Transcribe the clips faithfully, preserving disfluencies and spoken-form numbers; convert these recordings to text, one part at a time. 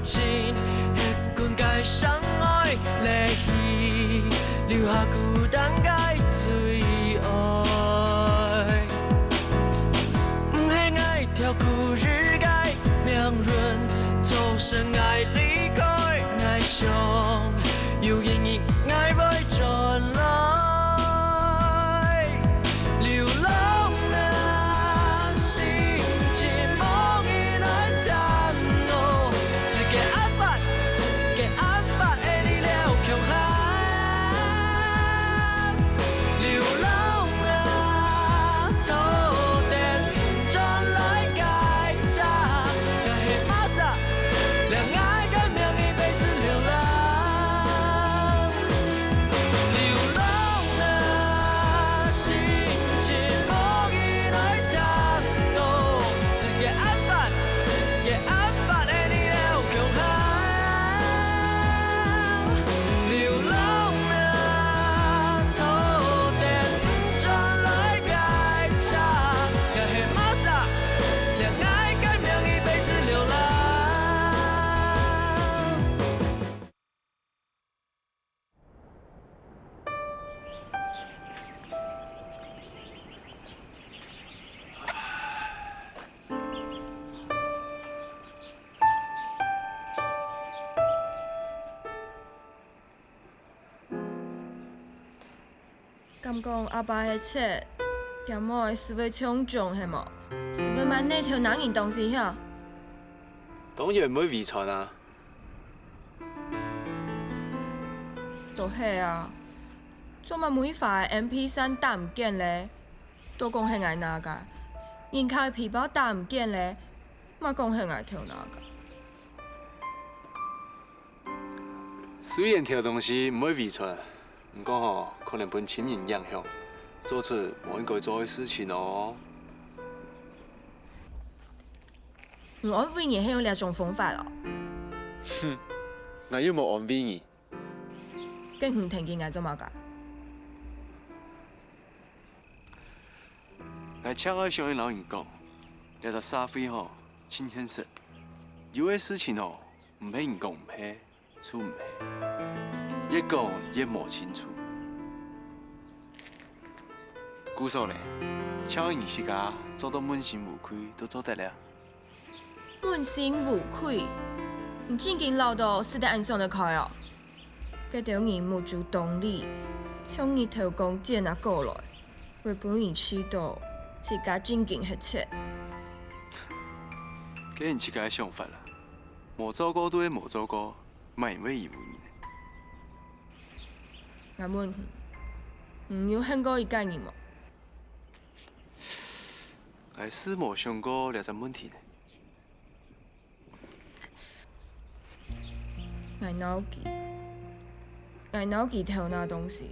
盡歇睏个相愛離去，留下孤單个最愛。毋係𠊎跳過日个命運，造成𠊎離開，𠊎想有一日𠊎會轉來。 流浪啊，心情無人來擔當，世界恁闊，世界恁闊，愛你了共下。流浪啊，坐等轉來該站，𠊎係麼儕，了𠊎个名一輩子流浪。 流浪啊，心情無人來擔當，世界恁闊，世界恁闊，愛你了共下。流浪啊，坐等轉來該站，𠊎係麼儕，了𠊎个名一輩子流浪。 敢講阿爸个賊，厥妹斯會中獎係無？斯會滿哪頭拿人當時曉？當然毋會遺傳啊！都係啊，做麼每一晧个M P三打毋見咧，都講係𠊎拿个；人客个皮包打毋見咧，嘛講係𠊎偷拿个。 雖然偷東西毋會遺傳，毋過吼，可能分親人影響，做出無應該做个事情哦。你安慰人係用這種方法哦？哼，𠊎又無安慰你。該你跈緊𠊎做麼个？𠊎淨愛想愛摎你講，這隻社會吼，盡現實，有个事情吼， 毋係你講毋係，就毋係，越講越無清楚。故所呢，像你自家做到問心無愧都做得了。問心無愧？你正經老到使得恁想得開哦？該兜人目珠洞裡，像日頭光照啊過來，會分人試著自家正經係賊。該你自家个想法啦。 無做過就係無做過，麼人會嫌你呢？𠊎問你，你有恨過一個人無？𠊎斯無想過這隻問題呢。𠊎惱佢，𠊎惱佢偷拿東西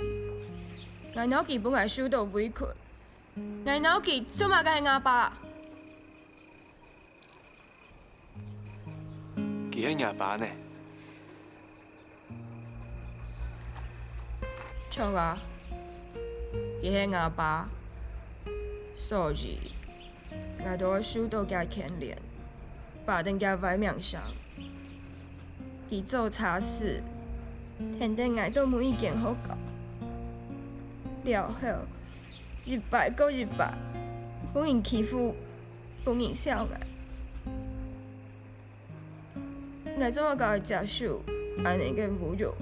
，𠊎惱佢分𠊎受著委屈，𠊎惱佢做麼个係吾爸。 佢係吾爸呢？著啊，佢係吾爸，所以𠊎都愛受著厥牽連，霸等厥壞名聲。佢做差事，跈等𠊎到每一間學校，了後一擺過一擺，分人欺負，分人笑𠊎。 𠊎做麼个愛接受恁呢个侮辱？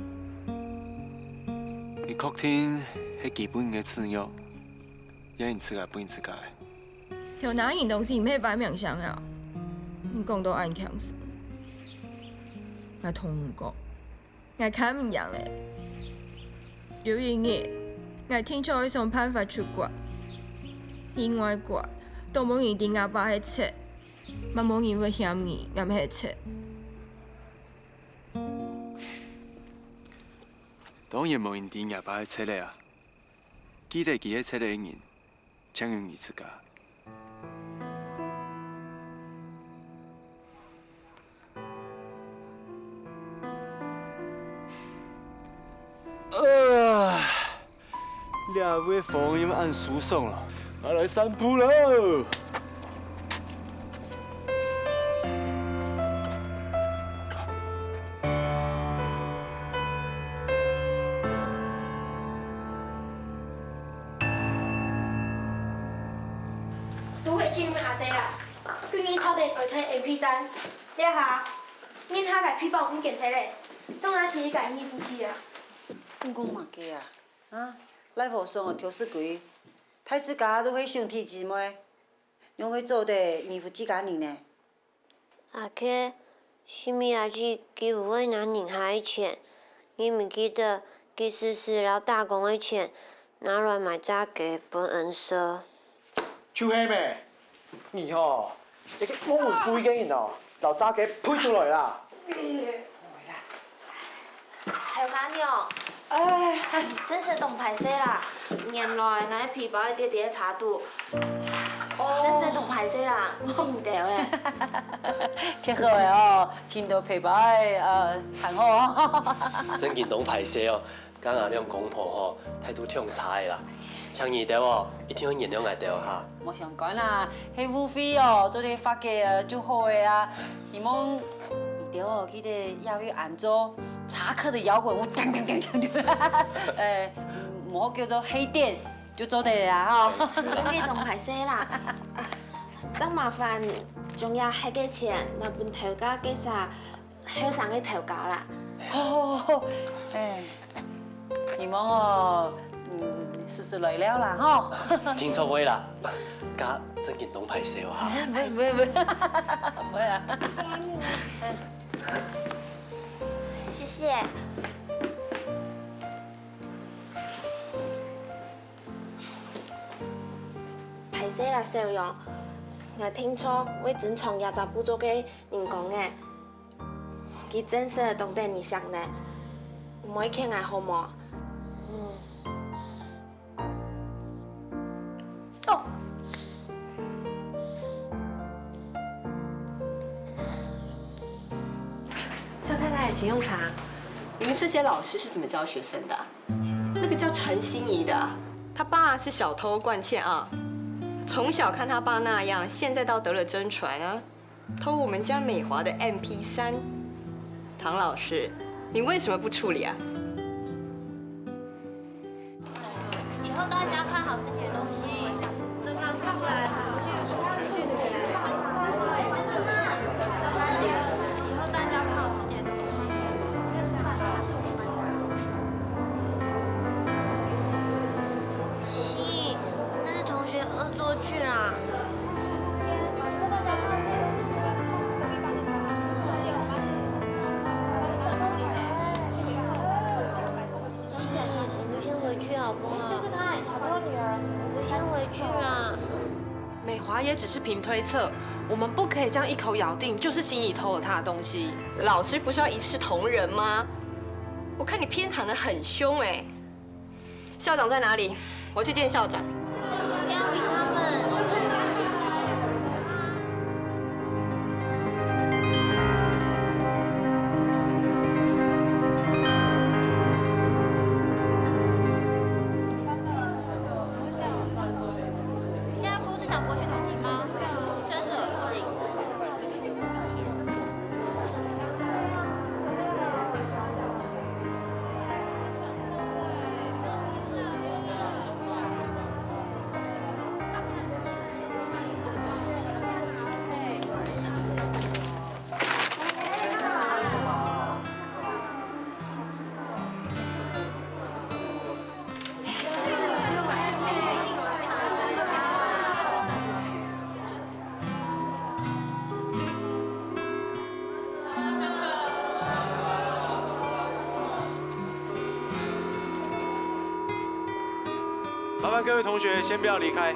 你確定係佢分你个恥辱，也係你自家分你自家个？偷拿人東西毋係壞名聲啊！你講到恁輕鬆，𠊎同你講，𠊎看毋贏咧。有一日，𠊎定著愛想辦法出國，去外國，都無人知吾爸係賊。 嘛無人會嫌𠊎，𠊎毋係賊。當然無人知若爸係賊仔啊！記得佢係賊仔个人，淨有你自家。啊！ 這位風又恁舒爽了，𠊎來散步了。請問阿姐啊，今日差點愛退M P三，這下，人客个皮包毋見忒咧，當然提一個二手機啊。你講麼个啊？啊，賴和尚哦，挑事鬼，大自家都係兄弟姊妹，仰會做得欺負自家人呢？ 阿K，係毋係阿姊佢會拿人客个錢？你毋記得佢時時摎打工个錢拿來買炸雞分𫣆食？就係咩！你吼，一個無文無武个人哦，摎炸雞呸出來啦！ 頭家娘，哎，真實當歹勢啦！原來𠊎个皮包跌跌車肚，真實當歹勢啦，毋係你兜个。忒好了哦，尋到皮包个，呃，還好哦。真經當歹勢哦，佮𠊎兩公婆吼，態度忒差个啦。請你兜哦，一定愛原諒𠊎兜哈。無相干啦，係誤會哦，做得化解就好个啊。 希望你兜哦，記得也會恁樣，查克的搖滾舞，锵锵锵锵锵，哎，無好叫做黑店就做得了哈。真个當壞勢啦！真麻煩，將這黑个錢拿分頭家該儕後生个頭家啦。好好好，哎。 希望哦，嗯，時時來尞啦吼。定著會啦，該正經當歹勢哦哈。毋會毋會毋會，毋會啊。謝謝。歹勢啦，小楊，𠊎定著會尊重這隻步驟个人講个。 佢真實當得你惜呢，毋會欠𠊎好無？哦，邱太太，請用茶。你們這些老師是怎麼教學生的啊？那個叫陳心怡的啊，她爸是小偷慣竊啊，從小看他爸那樣，現在倒得了真傳啊。 偷我們家美華的M P三。唐老師，你為什麼不處理啊？以後大家看好自己的東西，這個看起來還是以後大家看好自己的東西。咦，那是同學惡作劇啦。 我們先回去好不好？就是她，小偷的女兒。我們先回去啦。美華也只是憑推測，我們不可以這樣一口咬定就是心怡偷了她的東西。老師不是要一視同仁嗎？我看你偏袒得很兇欸。 校長在哪裡？我去見校長。不要理他們。你現在哭是想博取同情嗎？真是噁心。 麻煩各位同學先不要離開。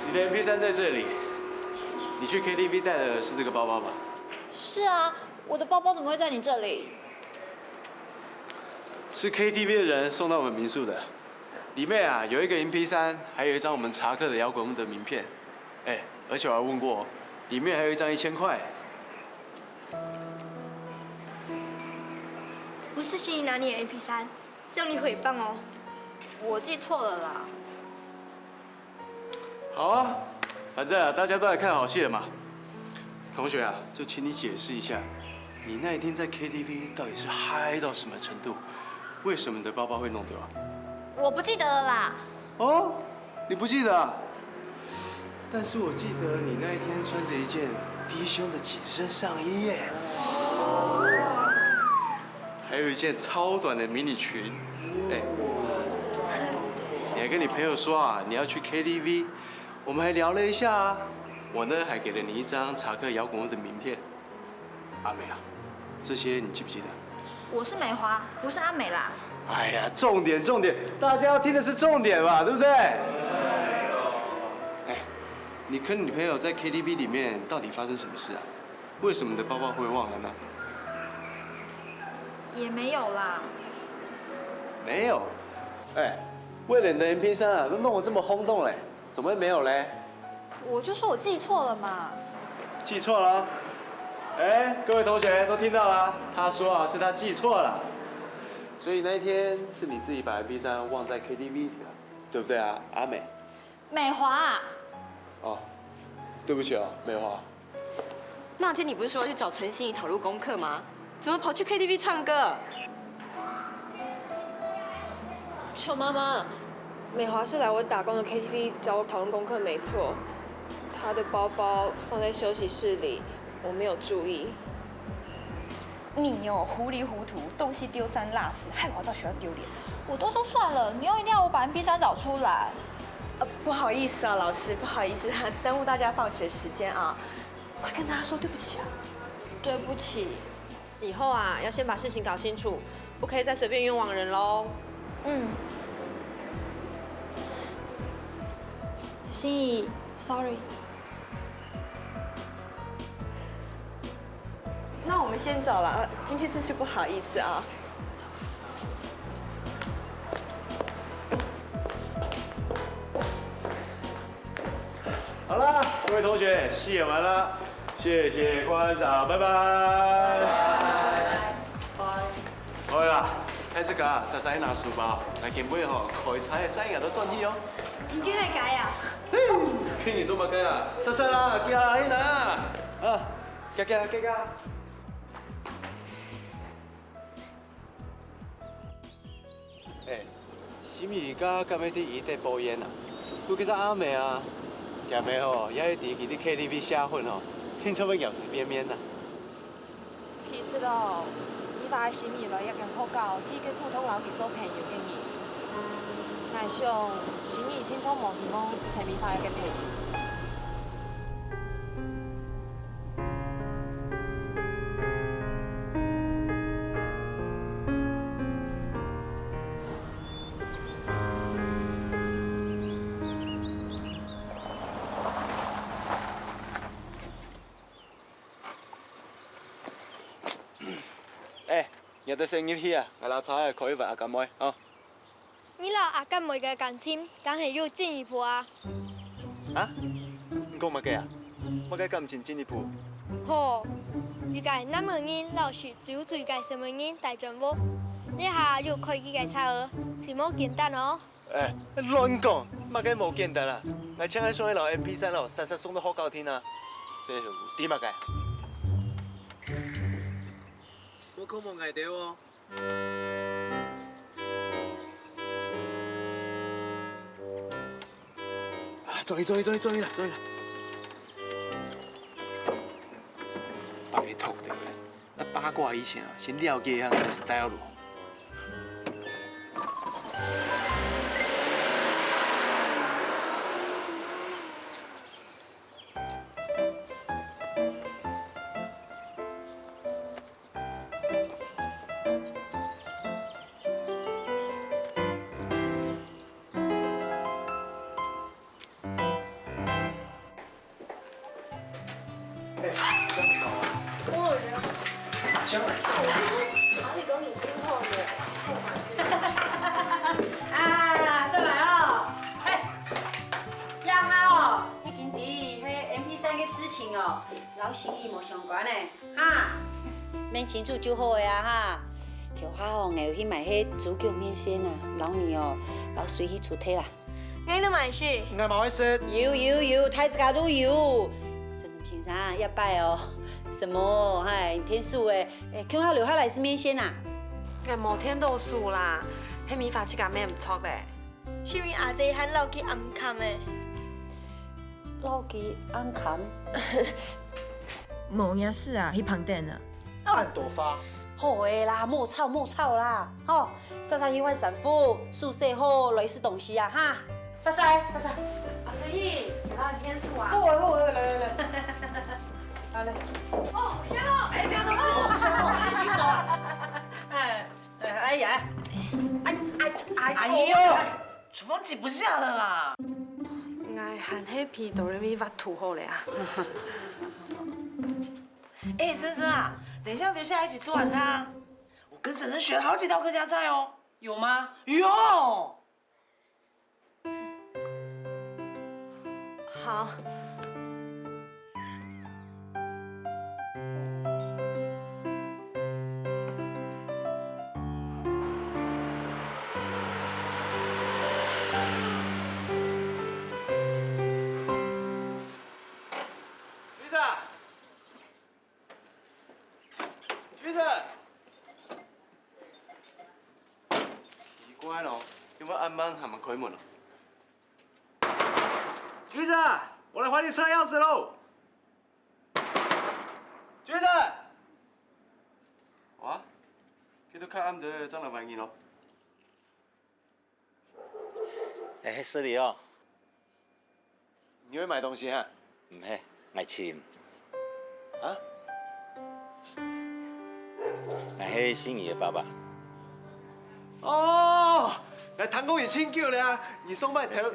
你的M P三在這裡，你去K T V帶的是這個包包吧？是啊，我的包包怎麼會在你這裡？是K T V的人送到我們民宿的。 裡面啊，有一個M P三，還有一張我們查克的搖滾樂的名片。哎，而且我還問過，裡面還有一張一千塊。不是心怡拿你的M P三，叫你毀謗哦。我記錯了啦。好啊，反正啊，大家都來看好戲了嘛。同學啊，就請你解釋一下，你那一天在K T V到底是嗨到什麼程度？為什麼你的包包會弄丟啊？我不記得了啦。哦，你不记得啊？但是我记得你那一天穿着一件低胸的紧身上衣耶，还有一件超短的迷你裙。哎，你还跟你朋友说啊，你要去 K T V，我们还聊了一下啊。我呢，还给了你一张查克摇滚乐的名片。阿美啊，这些你记不记得？我是美华，不是阿美啦。哎呀，重点重点，大家要听的是重点嘛，对不对？哎，你跟女朋友在 K T V 里面到底发生什么事啊？为什么你的包包会忘了呢？也没有啦。没有。哎，为了你的 M P 三啊，都弄得这么轰动嘞，怎么会没有嘞？我就说我记错了嘛。记错了？哎，各位同学都听到了，他说啊是他记错了。所以那一天是你自己把 M P 三忘在 K T V 里了，对不对啊，阿美？美华啊，哦，对不起哦，美华。那天你不是说要去找陈心怡讨论功课吗？怎么跑去 K T V 唱歌？邱妈妈，美华是来我打工的 K T V 找我讨论功课没错，她的包包放在休息室里，我没有注意。你哦，糊里糊涂，东西丢三落四，害我到学校丢脸。我都说算了，你又一定要我把 M P 三找出来。呃，不好意思啊，老师，不好意思，耽误大家放学时间啊。快跟大家说对不起啊！对不起。以后啊，要先把事情搞清楚，不可以再随便冤枉人喽。嗯。心怡，sorry。那我们先走了，今天真是不好意思啊。好啦，各位同学，戏演完了，谢谢观赏，拜拜。好啦，开始讲，莎莎拿书包，来，今晡日吼，开车个站也都转去哦。今天还改啊？嘿，骗你做么个啊？莎莎啦，行啦，去拿啊！啊，行行行行。哎，心怡家敢会在一带包烟啊？都叫做阿美啊，今晡日吼，也一直佢在 K T V 下混吼，定著會咬死邊邊啊。 其實哦，你話心怡來這間學校，係一個主動摎佢做朋友个人。𠊎想，心怡定著無希望係聽你話个朋友。 哎，你兜先入去啊，𠊎摎茶仔開一碗阿柑妹哦。你摎阿柑妹个感情，敢係有進一步啊？啊？你講麼个啊？麼个感情進一步？吼，一個男仔人摎食酒醉个細妹人大轉屋，這下又開佢个車仔，係無簡單哦。 哎，亂講，麼个無簡單啊！𠊎淨係想愛摎M P三摎莎莎送到學校聽啊。細猴，知麼个？無看無𠊎兜哦。啊，轉去，轉去，轉去，轉去啦，轉去啦。拜託的。 啊八卦以前啊，先了解一下你个style咯。哎，這樣好啊。哦，這樣。這樣。哪裡都你今後的。啊，轉來哦。哎，這下哦，已經知係M P三个事情哦，摎心怡無相關个，哈。免清楚就好个啊，哈。頭下哦，𠊎有去買該豬腳麵線啊，摎你哦，摎水去煮忒啦。 𠊎都買食。𠊎嘛愛食。有有有，大自家都有。陳陳先生，這擺哦，什麼，嗨，你添手誒，誒，共下留下來食麵線啊？𠊎無添到手啦，係美華自家買毋著咧。係毋係阿姊還摎佢暗崁咧？摎佢暗崁？無，若事啊，去旁等啊。暗朵花。好个啦，莫吵莫吵啦，吼，煞煞去換衫褲，收拾好來食東西啊，哈，煞煞，煞煞。阿水姨，你來𢯭手啊？好个，好个，來來來，來來。哦，香哦。哎，不要動，是香哦，你洗手啊。哎。 哎呀，哎，哎，哎，哎呦，廚房擠不下了啦！𠊎還係陪哆來咪畫圖好了啊。哎，森森啊，等一下留下來一起吃晚餐啊！我跟森森學了好幾道客家菜哦。有嗎？有。 好。橘子，橘子。 奇怪咯，仰會恁慢還吂開門哦？橘子，我來還你車鑰匙咯！橘子！哇，佢都較暗个正來還你咯。 哎，失禮哦。你愛買東西啊？毋係，𠊎尋。啊？𠊎係心怡个爸爸。哦，𠊎聽過你盡久了啊！你上擺頭……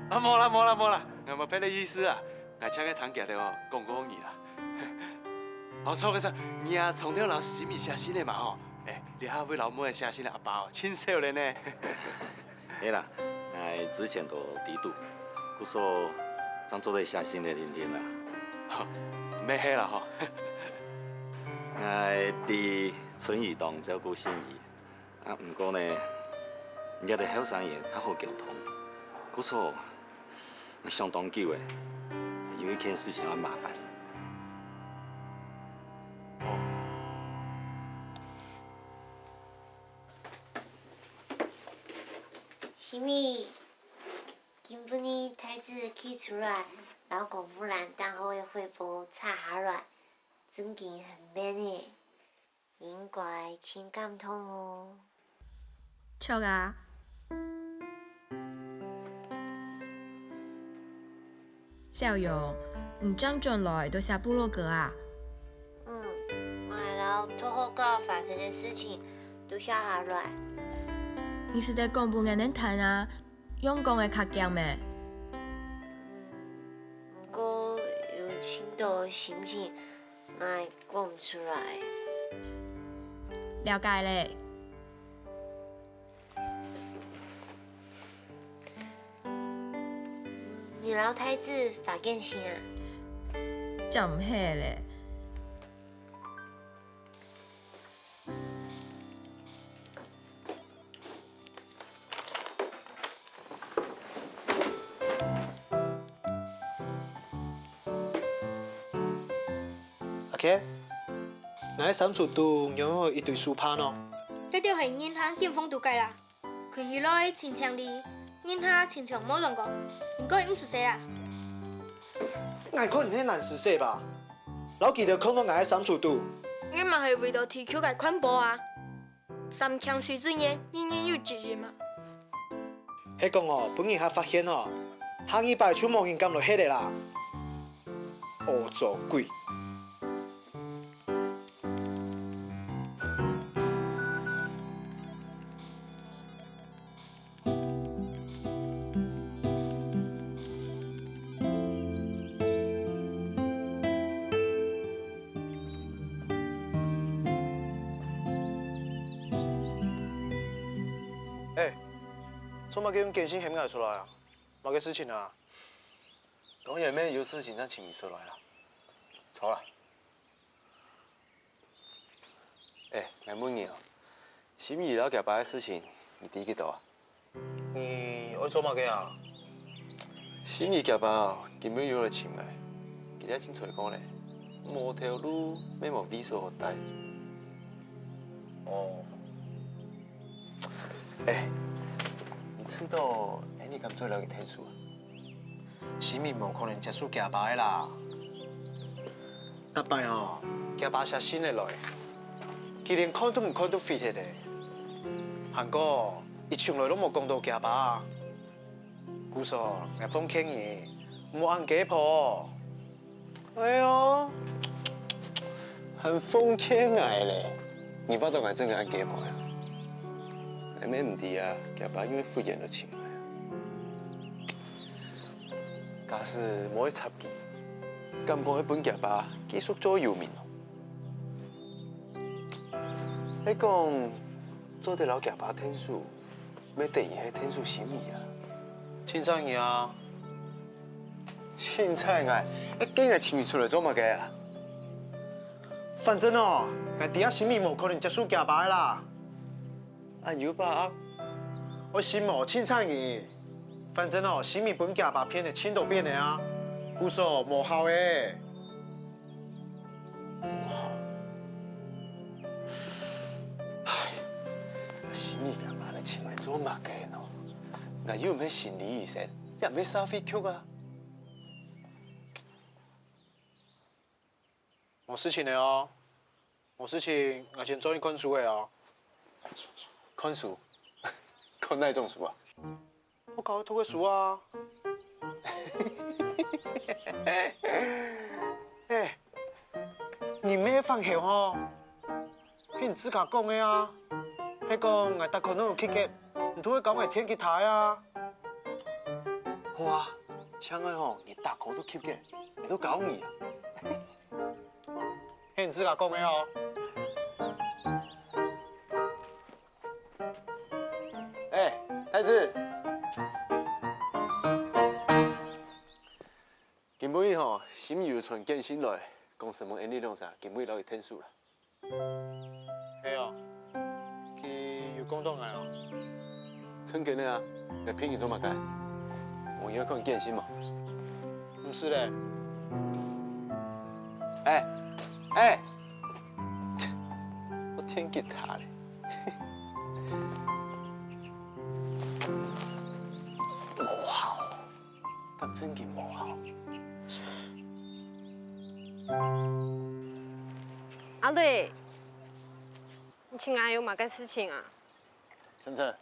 啊，無啦無啦無啦，𠊎無別个意思啊。 𠊎正係聽佢兜哦講過你啦。哦，著个著，你啊，常透摎心怡寫信个嘛吼。哎，這下會摎妹仔寫信个阿爸哦，盡少了呢。係啦，𠊎之前都知肚，故所正做得寫信个定定啦。毋係啦吼。𠊎知春姨當照顧心怡， 啊，毋過呢，你兜後生人較好溝通。故所，𠊎想當久了，有一件事情愛麻煩。哦。心怡，今晡日大姊寄出來，摎公務欄頂項个匯報查下來，真經很慢呢。 應該盡感動哦。著啊！小勇，你正轉來就寫部落格啊？嗯，𠊎摎同學發生个事情都寫下來。你使得講分𠊎等聽啊，仰講會較遽咩？嗯，毋過有盡多心情 𠊎講毋出來。了解了。你摎大姊發簡訊啊？正毋係了。 阿K，𠊎个衫櫥肚仰會有一堆手帕呢？該兜係人客經風度个啦。看起來盡淨俐，人客親像無用過，毋過毋使洗啊。𠊎看你係懶尸死吧？摎佢兜囥到𠊎个衫櫥肚。𠊎嘛係為著地球个環保啊！ 衫淨水資源，人人有責任啊！係講哦，分人客發現哦，下二擺就無人敢來㧒了啦！惡作鬼！ 欸，做麼个用簡訊喊𠊎出來啊？麼个事情啊？當然乜有事情正尋你出來啊。坐啦。 欸，𠊎問你哦，心怡摎厥爸个事情，你知幾多啊？你愛做麼个啊？心怡厥爸哦，今晡日有來尋𠊎，佢這盡衰過咧，無頭路，乜無位所好戴。哦，哎，你知道，哎，你敢做了个天數啊？心怡無可能接受厥爸个啦。逐擺吼，厥爸寫信仔來，佢連看都毋看都飛忒咧。還過，佢從來都無講到厥爸。故所，𠊎奉勸你，毋好恁雞婆。 哎喲，還奉勸𠊎咧！你恅著𠊎真个恁雞婆呀？𠊎乜毋知啊，厥爸因為忽然就尋𠊎啊。假使無去插佢，敢講會分厥爸繼續做遊民哦？係講做得摎厥爸𢯭手， 乜等於係𢯭手心怡啊？凊彩你啊！凊彩𠊎，你叫𠊎尋佢出來做麼个啊？反正哦，𠊎知啊心怡無可能接受厥爸个啦。恁有把握？愛信無，凊彩你。反正哦，心怡分厥爸騙了盡多遍了啊，故所無效个。 唉，心怡阿嬤來尋𠊎做麼个呢？𠊎又毋係心理醫生，也毋係社會局啊。無事情了哦，無事情，𠊎先轉去看書了哦。看書？看哪種書啊？ 學校讀个書啊。哎，你毋係放忒吼，係你自家講个啊。係講𠊎逐科攏有及格，你都會教𠊎電吉他个啊。好啊，像𠊎吼，你逐科都及格，𠊎都教你啊。係你自家講个哦。 哎，太子，今晡日吼，心怡有傳簡訊來，講承蒙𠊎俚兩儕今晡日摎佢𢯭手啦。係哦，佢有講著𠊎哦？真个呢啊，𠊎騙你做麼个？無人愛看簡訊無？毋係咧。哎，哎， 我電吉他咧。無效，敢真經無效？阿瑞，你尋𠊎有麼个事情啊？晨晨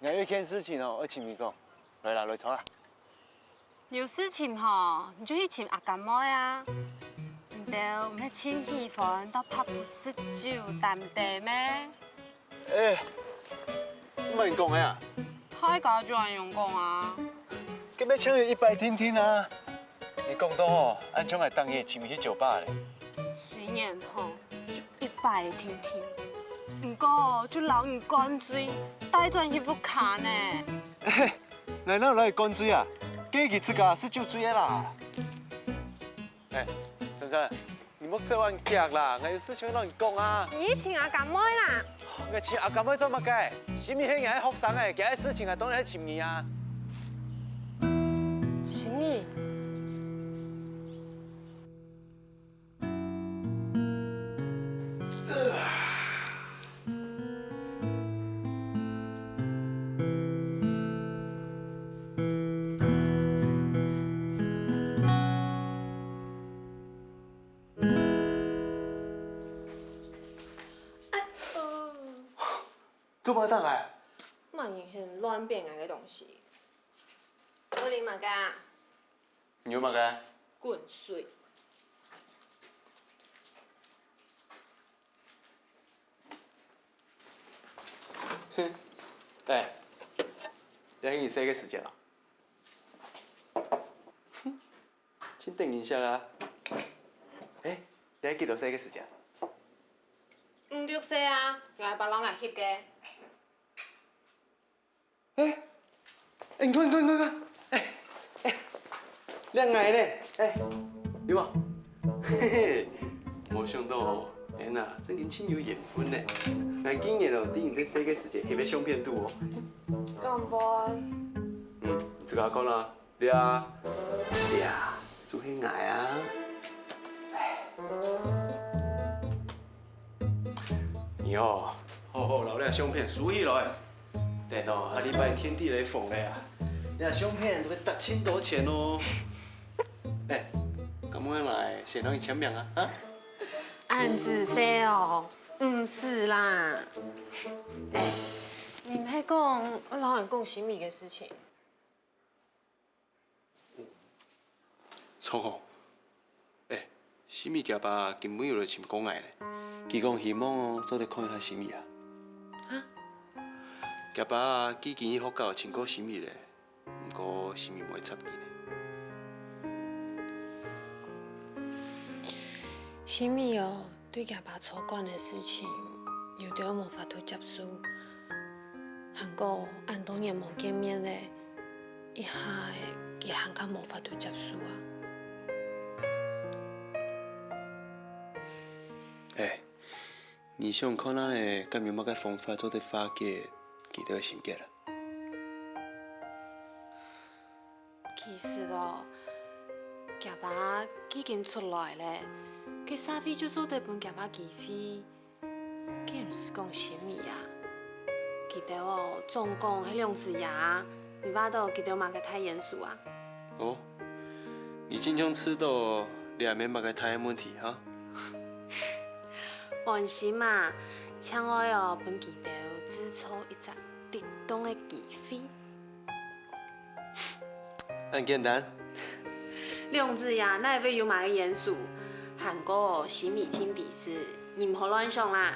，𠊎有一件事情哦，愛尋你講。來啦，來坐啦。 有事情吼，你就去尋阿甘妹啊。你兜毋係盡喜歡到pub食酒談地咩？哎，毋係你講个啊？大家就恁樣講啊。該乜淨有一擺定定啊！你講到吼，恁像𠊎逐日尋你去酒吧咧。雖然吼，就一擺定定，毋過就摎你灌醉，帶轉去屋下呢。 𠊎哪有摎佢灌醉啊？該佢自家食酒醉个啦。哎，晨晨，你莫走恁遽啦，𠊎有事情愛摎你講啊。你尋阿甘妹啦？𠊎尋阿甘妹做麼个？心怡係𠊎个學生仔，佢个事情𠊎當然愛尋你啊。心怡？ 做麼个打𠊎？麼人肯亂拚𠊎个東西？愛啉麼个啊？你有麼个？滾水！哼，哎，這係你細个時節啊？哼，真得人惜啊！哎，這係幾多歲个時節？五六歲啊，𠊎阿爸摎𠊎翕个。 哎，哎，你看，你看，你看，你看，哎，哎，這𠊎呢，哎，有無？嘿嘿，無想到哦，𠊎啊，真經盡有緣分呢。𠊎竟然哦，在你兜細个時節翕个相片肚哦。敢會？嗯，你自家看啦，這，這，就係𠊎啊。哎。 你哦，好好摎這相片收起來，等哦，下禮拜天地來封了啊，你相片都會值盡多錢哦。哎，敢會來先讓你簽名啊？啊？恁仔細哦，毋使啦。哎，你毋係講愛摎人講心怡个事情？ 著哦。哎，心怡厥爸今晡日有來尋過𠊎呢。佢講希望哦，做得看一下心怡啊。哈？厥爸既經去學校尋過心怡咧，毋過心怡無愛插佢呢。心怡哦， 對厥爸操管个事情，有兜無法度接受。還過恁多年無見面咧，這下佢還較無法度接受啊。哎，你想看下仔，敢有麼个方法做得化解佢兜个心結啊？ 其實哦，厥爸既經出來咧，該社會就做得分厥爸機會。該毋使講心怡啊，佢兜哦，總共係兩子爺啊，你話著佢兜麼个大冤仇啊？哦，你真正知著這毋係麼个大个問題哈？放心啊，淨愛哦，分佢兜製造一隻適當个機會。 恁簡單？兩子爺哪會有麼个冤仇？還過心怡盡知事，你毋好亂想啦。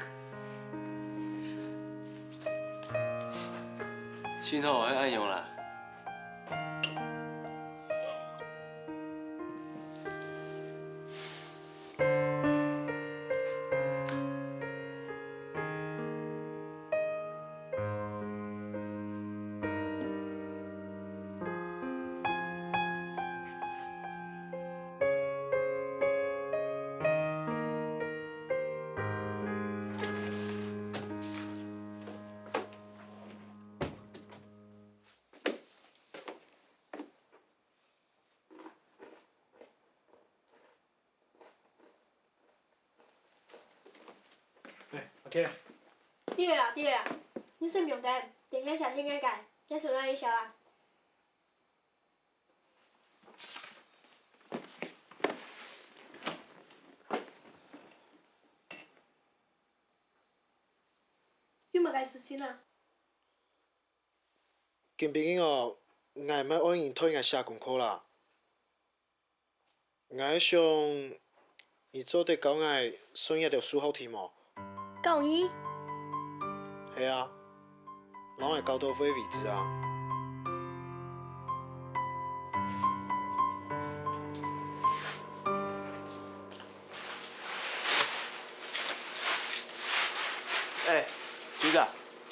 幸好係恁樣啦。 哎，阿K。對啦，對啦，你先毋用等，等一下先來改，再出來一下啦。有麼个事情啊？今晡日哦，𠊎毋愛愛人代𠊎寫功課啦。 𠊎想，你做得教𠊎算這兜數學題無？教你？係啊，摎𠊎教到會為止啊！哎，橘子啊。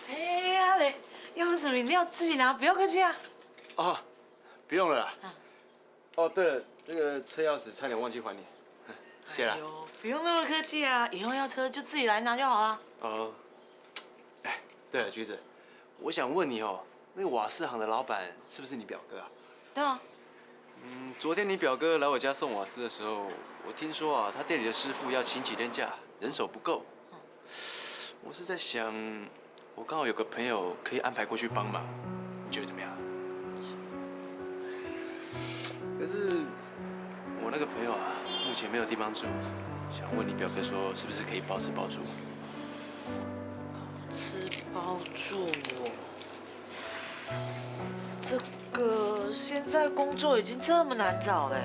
哎呀嘞，要喝什麼飲料自己拿，不要客氣啊。哦，不用了啦。啊。 哦，對了，那個車鑰匙差點忘記還你，謝啦。哎呦，不用那麼客氣啊，以後要車就自己來拿就好啦。哦，哎，對了，橘子，我想問你哦，那個瓦斯行的老闆是不是你表哥啊？對啊。嗯，昨天你表哥來我家送瓦斯的時候，我聽說啊，他店裡的師傅要請幾天假，人手不夠。我是在想，我剛好有個朋友可以安排過去幫忙，你覺得怎麼樣？可是我那個朋友啊，目前沒有地方住，想問你表哥說，是不是可以包吃包住？吃包住哦。 這個，現在工作已經這麼難找了，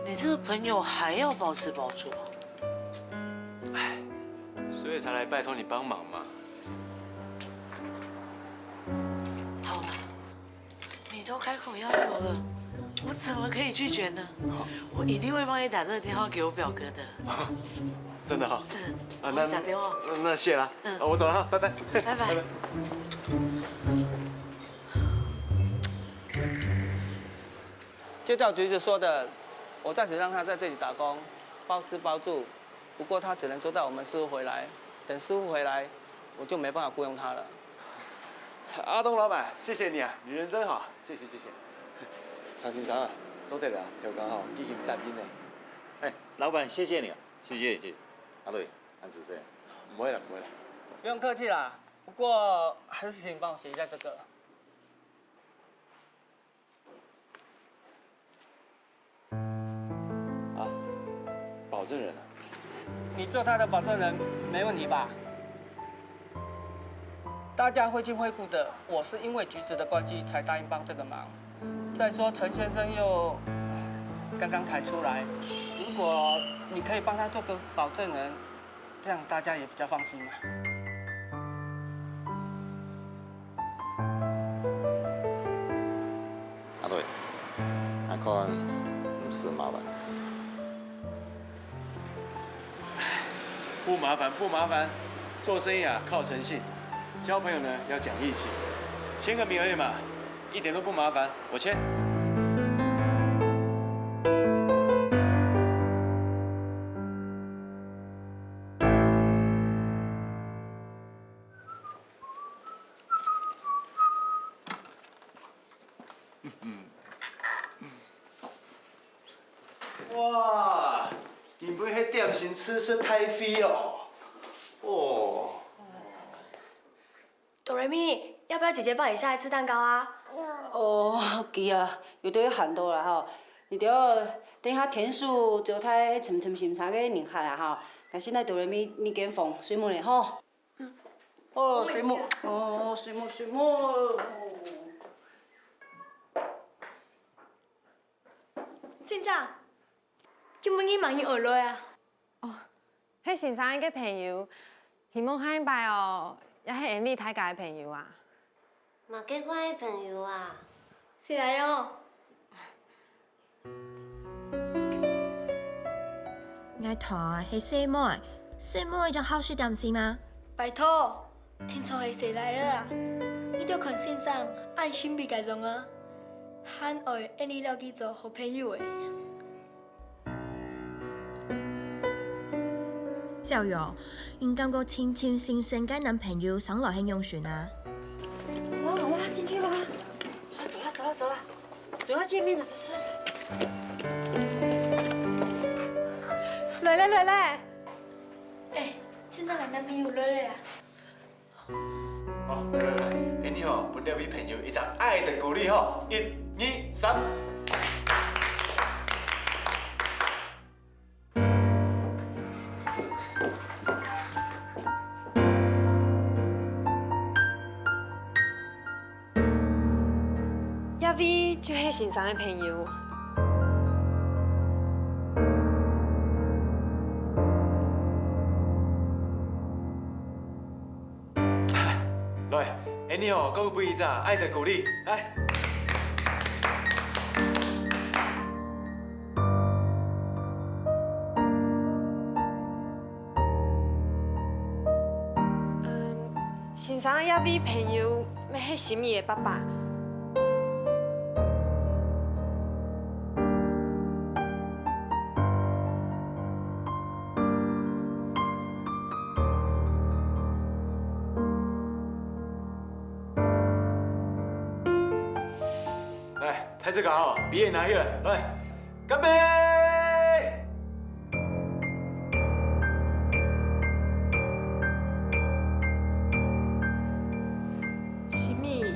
你這個朋友還要包吃包住啊？唉，所以才來拜託你幫忙嘛。好啦，你都開口要求了，我怎麼可以拒絕呢？好。我一定會幫你打這個電話給我表哥的。真的哈？嗯，啊，那，我打電話。那，那謝啦。嗯。啊，我走了哈，拜拜。拜拜。拜拜。 就照橘子說的，我暫時讓他在這裡打工，包吃包住。不過他只能做到我們師傅回來，等師傅回來，我就沒辦法僱用他了。阿東老闆，謝謝你啊，你人真好，謝謝謝謝。長先生啊，做得了，頭家吼，已經答應了。哎，老闆，謝謝你啊，謝謝謝謝。阿瑞，恁仔細。毋會啦，毋會啦。不用客氣啦，不过还是请帮我写一下这个。啊，保证人啊。你做他的保证人没问题吧？大家会亲会故的，我是因为橘子的关系才答应帮这个忙。再说陈先生又刚刚才出来，如果你可以帮他做个保证人，这样大家也比较放心嘛。阿瑞，𠊎看毋使麻煩。不麻烦，不麻烦，做生意啊靠诚信，交朋友呢要讲义气，签个名而已嘛，一点都不麻烦，我签。 哇，今晡日係點心食食大會哦！哦，哆來咪，要不要姐姐幫你下一次蛋糕啊？哦，佢啊，有兜閒到啦吼。你兜等下天數招待沉沉心茶个人客啦吼。該現在哆來咪，你間房睡目咧吼。 哦，睡目，哦，睡目，睡目。先生，今晡日麼人愛來啊？哦，係先生个朋友，希望下一擺哦，也係Andy大家个朋友啊。麼个款个朋友啊？先來哦。 𠊎討係細妹，細妹正好食點心啊。拜託，定著係細倈仔啊！你兜看先生恁神祕个樣啊，還愛Andy摎佢做好朋友誒。小勇，你感覺尋尋先生个男朋友上來係仰般啊？好啦好啦，進去吧。走啦走啦走啦。 總要見面了，走，走，走。來了，來了。哎，先生个男朋友來了呀。好，來來來，哎，你好，分這位朋友一張愛的鼓勵吼，一、二、三。 這位就係先生个朋友。 來，Andy哦，各位一隻愛的鼓勵，來。嗯，先生這位朋友乜係心怡个爸爸。 來，大自家吼，杯仔拿起來，來，乾杯！心怡，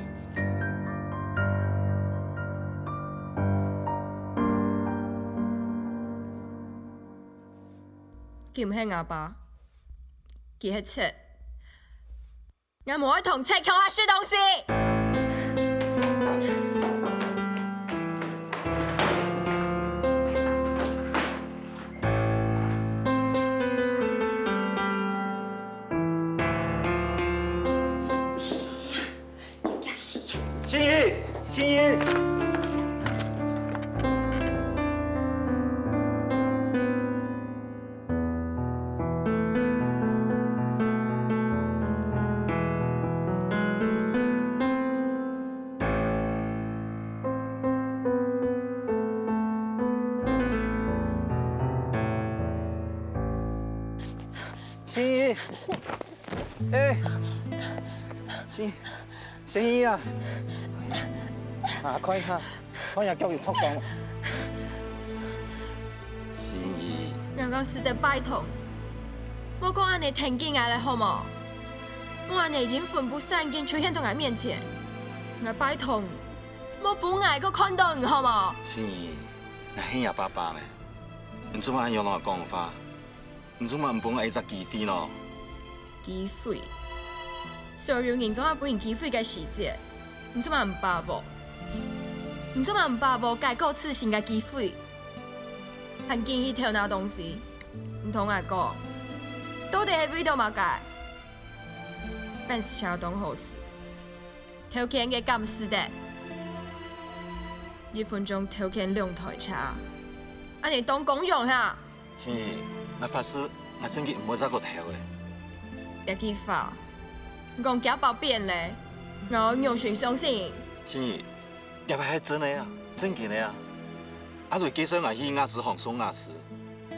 佢毋係吾爸，佢係賊。 𠊎無愛同賊共下食東西。心怡，心怡。 心怡，哎，心，心怡啊！啊，看一下，看一下腳有著傷無？心怡。𠊎講使得拜託，莫講恁樣，跈緊𠊎來好無？ 𠊎恁仔陰魂不散緊出現到𠊎面前，𠊎拜託你，莫分𠊎過看到你好無？心怡，𠊎係若爸爸呢，你做麼个恁樣摎𠊎講話？你做麼个毋分𠊎一隻機會呢？機會？所有人總愛分人機會个時節，你做麼个毋把握？你做麼个毋把握改過自新个機會？還緊去偷拿東西，你同𠊎講，到底係為著麼个？ 本事想當好使，偷牽个敢使得？一分鐘偷牽兩台車，恁仔當光榮哈！心怡，𠊎發誓，𠊎正經毋會再過偷咧。這句話，你講幾百遍咧，𠊎愛仰般相信？心怡，這擺係真个啊，正經个啊！阿雷介紹𠊎去瓦斯行送瓦斯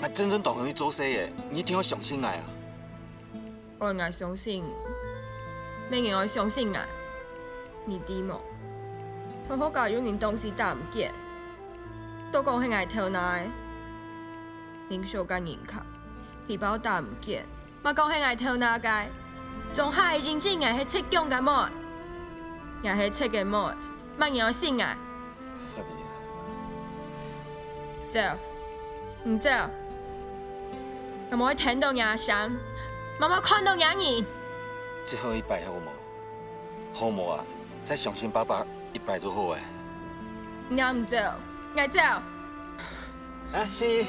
，𠊎真正當肯去做事个，你一定愛相信𠊎啊！ 愛𠊎相信，麼人愛相信𠊎？你知無？同學家有人東西打毋見，都講係𠊎偷拿个。人手个人卡，皮包打毋見，嘛講係𠊎偷拿个。總下會認真𠊎係賊公个妹，𠊎係賊个妹，麼人愛信𠊎？ 失禮啊。走，你走。𠊎無愛聽到若聲，嘛無愛看到若人。最後一擺好無？好無啊？再相信爸爸一擺就好欸。你若毋走，𠊎走。啊，心怡。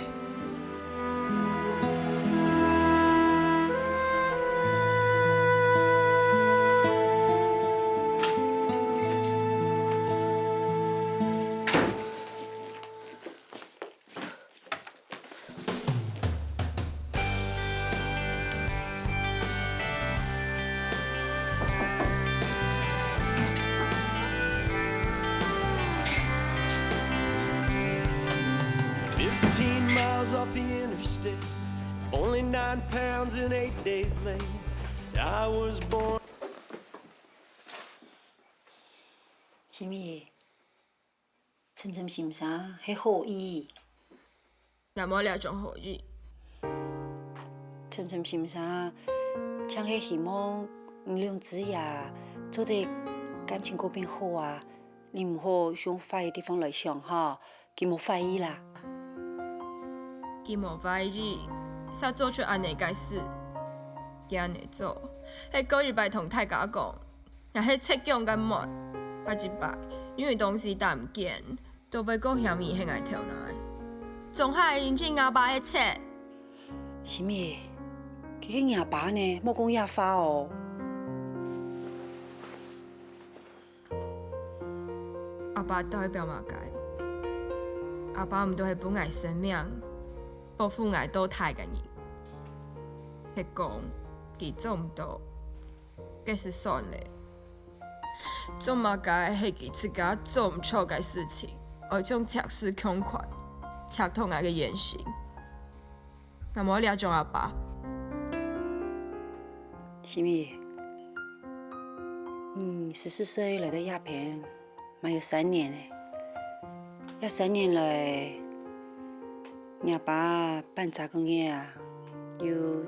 Fifteen miles off the interstate, only nine pounds and eight days late. I was born. 心怡，琛琛先生係好意。𠊎無這種好意。琛琛先生，淨係希望你兩子爺做得感情過變好啊！你毋好用壞个地方來想吼，佢無壞意啦。佢無壞意，煞做出恁仔个事。佢恁仔做，係故意愛同大家講， 𠊎係賊公个妹，下一擺因為東西打毋見，都會過嫌疑係𠊎偷拿个。總下會認真阿爸係賊。心怡，佢係若爸呢，莫講這話哦。阿爸代表麼个？阿爸毋就係分𠊎生命，保護𠊎到大个人。係講佢做毋到， 該就算了。做麼个係佢自家做毋著个事情，愛像賊仔共款，賊到𠊎个原形？𠊎無愛這種阿爸。心怡，你十四歲來到這片， 嘛有三年了。這三年來，若爸辦桌个月啊，有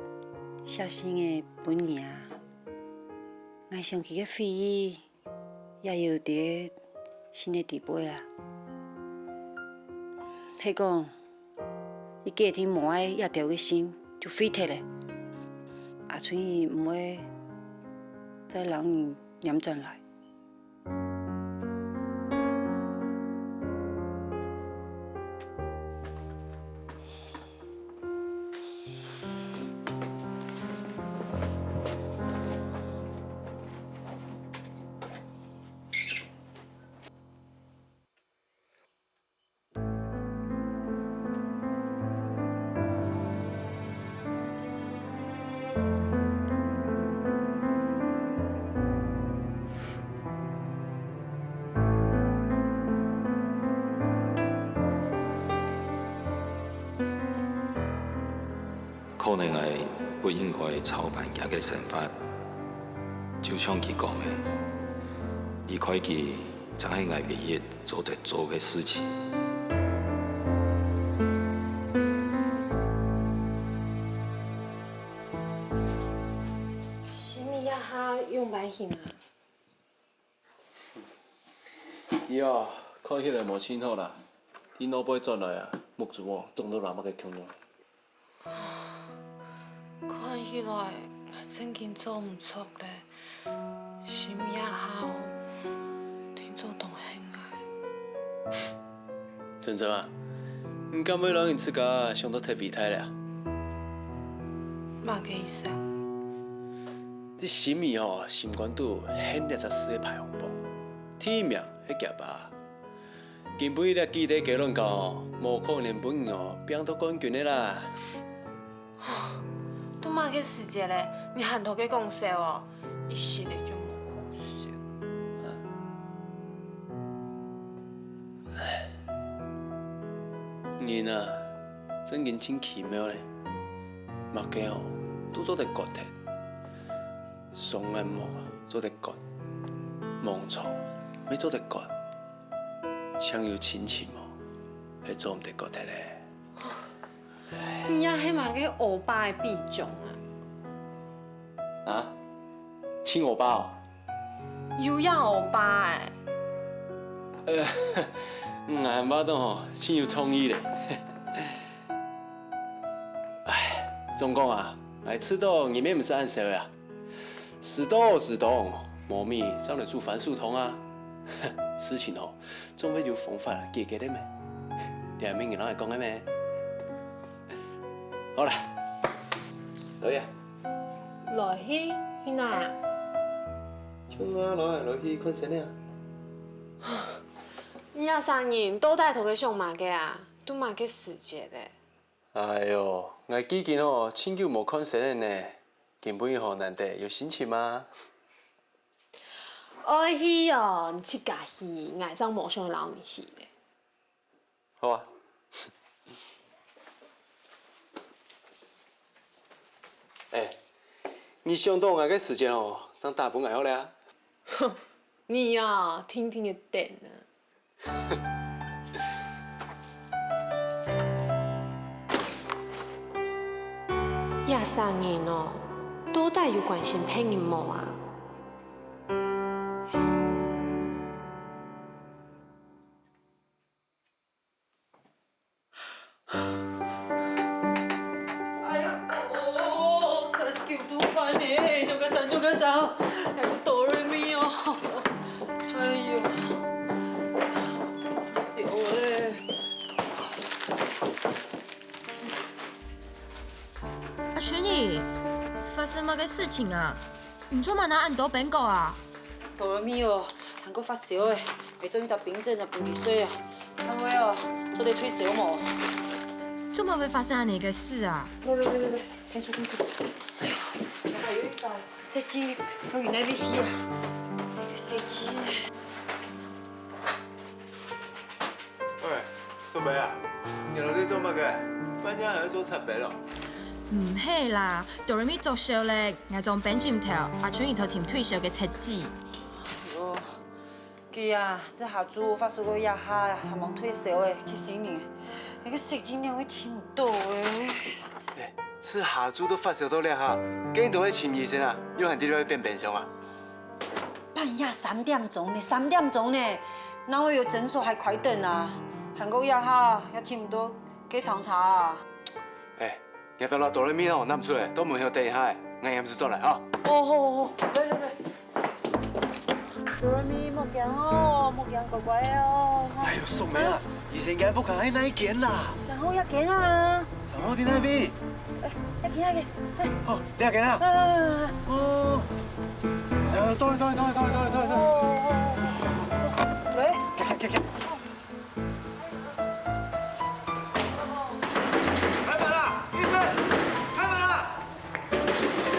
寫信仔分你啊。𠊎想佢个悔意也有在信个底背啊。係講，佢決定無愛這兜个信就廢忒了。阿春姨毋會再摎你拈轉來。 可能𠊎不應該操煩佢个生活，就像佢講个，離開佢正係𠊎唯一做得做个事情。心怡這下仰般形啊？佢哦，看起來無盡好啦，對腦背轉來啊，目珠哦，腫到若麼个共樣。看起來正經做毋著咧，心這下哦，定著當恨𠊎。珍珍啊，你敢會摎你自家想到忒偉大咧啊？麼个意思啊？你心裡吼，心肝肚恨這隻世界排行榜，第一名係厥爸。今晡日這記者雞卵糕吼，無可能分你哦，拚到冠軍个啦。 都麼个時節咧，你還在該講笑哦？一息仔就無好笑。人啊，正經真奇妙咧，麼个哦，都做得割忒。雙眼目啊，做得割；盲腸乜做得割，淨有親情哦，係做毋得割忒咧。 你這係麼个歐巴个比種啊？啊？親歐巴哦？有影歐巴欸！呃，𠊎還怕當吼，盡有創意咧。唉，總講啊，𠊎試著你乜毋使恁愁啊。 時到時當，無米正來煮番薯湯啊。事情吼，總會有方法解決个咩？這毋係𠊎來講个咩？好啦，來啊。來去，去哪？像啊，來，來去看星仔啊。你這儕人到底在該想麼个啊？都麼个時節咧？哎喲，𠊎既經吼，盡久無看星仔呢。 今晡日吼難得有心情嘛？愛去哦，你自家去，𠊎正無想摎你去咧。好啊。哎，你想著𠊎个時節吼，正打分𠊎好咧啊。哼，你啊，定定仔等啊。 這儕人哦，到底有關心別人無啊？哎呀，哦，三十九度半呢，六个三，六个三，那个哆来咪哦。哎呦，笑欸。阿全姨，發生麼个事情啊？ 你做麼拿恁多冰果啊？哆來咪哦，還過發燒欸，𠊎做一隻冰鎮啊，分佢食啊，看會哦，做得退燒無？做麼會發生恁樣个事啊？來來來來來，𢯭手𢯭手。哎呀，還有一包設計，到底哪位去啊？那個設計。 喂，素梅啊，你來這做麼个？半夜還在做插白咯？毋係啦，哆來咪作秀咧，𠊎裝冰枕頭，阿春姨討尋退燒个設計。喲，佢啊，這下晝發燒到這下，還吂退燒欸，氣死人！該個設計仰會尋毋著欸？欸，這下晝都發燒到這下，該你都愛尋醫生啊，又還在這變冰箱啊？ 半夜三點鐘呢，三點鐘呢，哪會有診所還開燈啊？還過這下也尋毋著該長茶啊。欸，你兜摎哆來咪哦，拿出來，到門口等一下，𠊎臨時轉來啊。哦，好好好，來來來。哆來咪，莫驚哦，莫驚，乖乖哦。哎喲，素梅啊，醫生間房間還哪一間啦？三號這間啊。三號在哪位？欸，這間這間。欸。哦，這間啊。啊。哦。 哎，到了，到了，到了。哦，哦，哦。喂？開門了，醫生！開門了！醫生！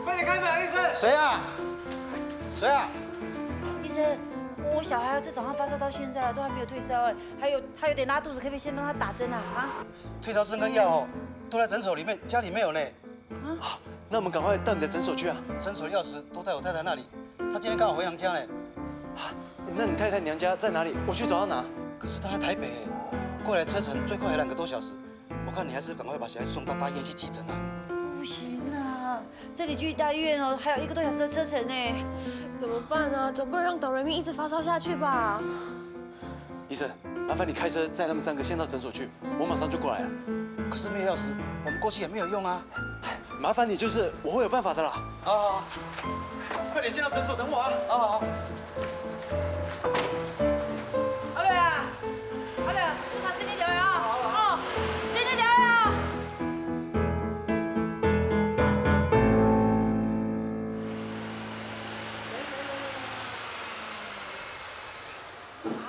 快點開門，醫生！誰啊？誰啊？醫生，我小孩啊，這早上發燒到現在啊，都還沒有退燒哎，還有，還有點拉肚子，可不可以先幫他打針啊？啊？退燒針跟藥哦，都在診所裡面，家裡沒有呢。 啊，那我們趕快到你的診所去啊！診所的鑰匙都在我太太那裡，她今天剛好回娘家嘞。啊，那你太太娘家在哪裡？我去找她拿。可是她在台北欸，過來車程最快還兩個多小時，我看你還是趕快把小孩送到大醫院去急診啊。不行啊，这里距离大医院哦，还有一个多小时的车程呢。怎么办啊？总不能让哆瑞咪一直发烧下去吧？医生，麻烦你开车载他们三个先到诊所去，我马上就过来了。可是没有钥匙，我们过去也没有用啊。麻烦你，就是我会有办法的啦。啊，快点先到诊所等我啊。啊，好。阿瑞啊，阿瑞，车上先去调啊，哦，先去调啊。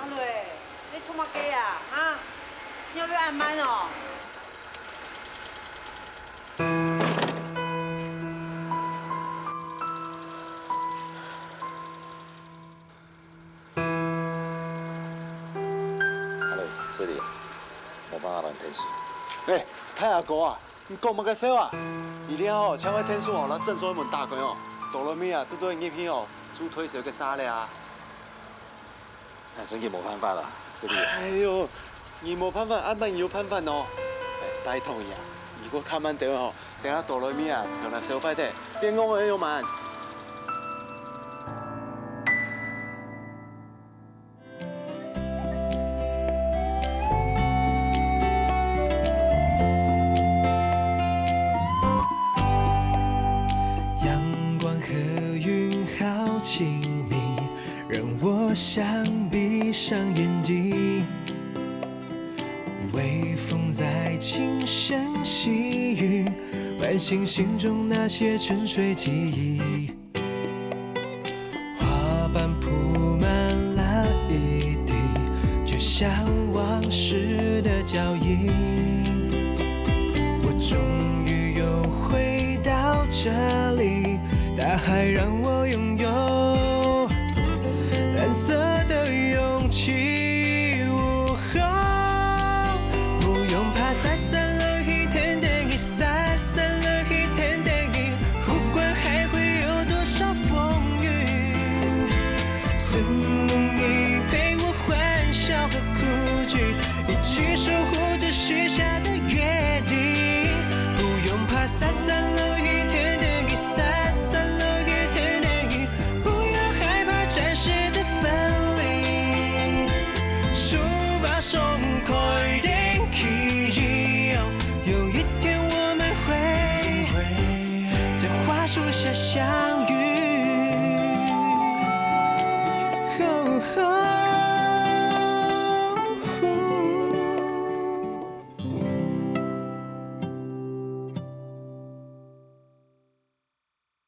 阿瑞，你做麼个啊？哈？你要不要按摩哦？阿瑞，失禮，無辦法同你𢯭手。哎，大阿哥啊， 你講麼个笑啊？你這下吼，請𠊎𢯭手吼，來診所門打開哦。哆來咪啊，都對入去哦，做推銷个沙咧啊。那真个無辦法啦，失禮。哎喲，你無辦法，阿姆有辦法哦。哎，拜託你啊，你過較慢兜吼，等下哆來咪啊，頭那燒壞忒，變戇个又慢。 阳光和云好亲密，让我想闭上眼睛。微风在轻声细语，唤醒心中那些沉睡记忆。 花瓣铺满了一地，就像往事的脚印。我终于又回到这里，大海让我拥有蓝色的勇气。 不用怕，洒洒落去，天天去，洒洒落去，天天去，不管还会有多少风雨，生命里陪我欢笑和哭泣，一起守护这许下的约定。不用怕，洒洒落去，天天去，洒洒落去，天天去， 不要害怕暂时的分离，手把手开天去，有一天我们会在花树下相遇。